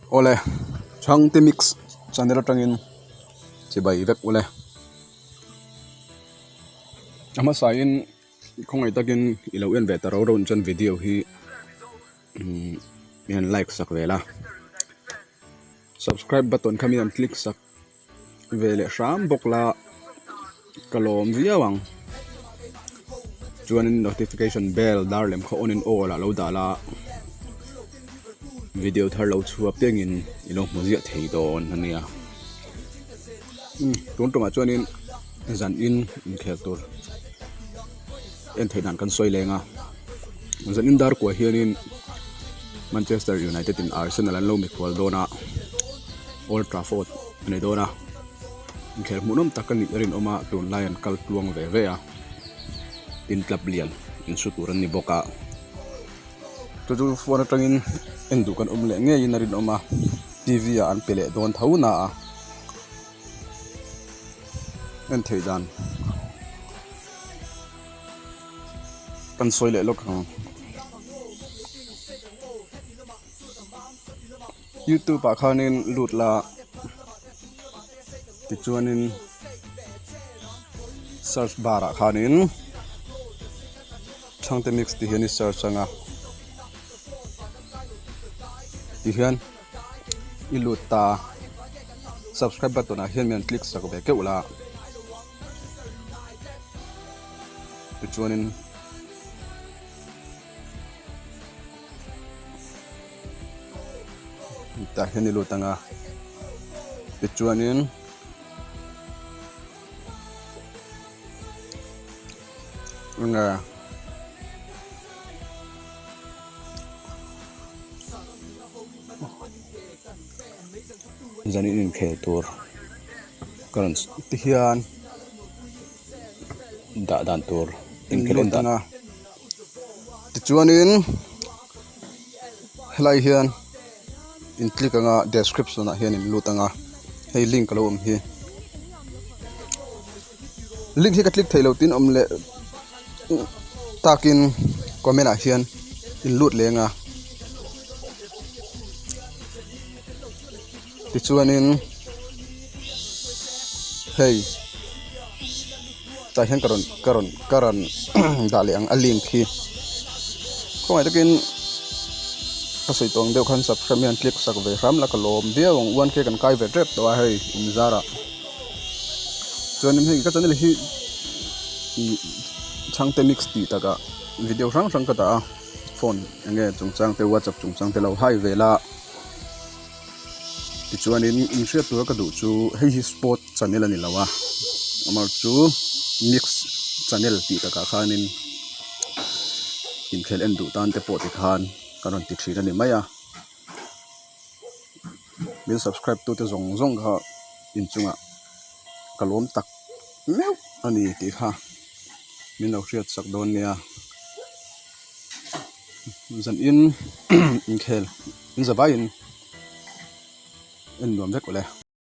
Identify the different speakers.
Speaker 1: Awle, Chhangte Mix channel atangin chibai vek ule. A hmasain khawngaih takin i lo en ve ta ro ro chuan video hi umm min han like sak vel a, subscribe button kha min han click sak. Ve leh hram bawk la ka lawm viau ang chuanin notification bell dar lem kha on in all ah lo dah la video thar lo chhuak tengin i lo hmu ziah thei dawn a nia tun tumah chuanin zan in inkhel tur en theih dan kan sawi leng a zan in dar kuah hianin Manchester United in Arsenal an lo mikhual dawn a Old Trafford a ni dawn a inkhel hmuhnawm tak a nih a rinawm a tunlai an kal tluang ve ve a tin club lian insu tur an ni bawk a chu chu phone atangin en duh kan awm leh ngeiin a rinawm a T V ah an pe leh dawn tho na a. En theih dan kan sawi leh lawk ang youtube ah khanin lut la tichuanin search bar ah khanin chhangte mix tih hian i search ang a tihian. I lut ta subscribe button ah hian min click sak ve keuh la tichuanin tah hian i lut ang a tichuanin enge. Zanin inkhel tur ka rawn ti hian dah dan tur inkhel en dan a tichuanin helai hian in click anga description ah hian in lut anga hei link a lo awm hi link hi ka click theih loh tin awm leh takin comment ah hian in lut leng a tichuanin hei tah hian ka rawn ka rawn ka rawn dah leh ang a link hi khawngaih takin ka sawi tawng deuh khan subscribe hian click sak ve hram la ka lawm viau ang one k kan kai ve tep tawh a hei inzarah. Chuanin hei ka channel hi ih chhangte mix tih takah video hrang hrang ka dah a phone eng nge chungchang te whatsapp chungchang te lo hai vel a tichuanin in hriat tura ka duh chu hei hi sport channel a ni lo a amah chu mix channel tih takah khanin inkhel en duh tan te pawh tikhan ka rawn ti thin a ni mai a. Min subscribe tute zawng zawng kha inchungah ka lawm tak meuh a ni tih kha min lo hriat sak dawn nia zan in inkhel in zavaiin en nuam vek awle.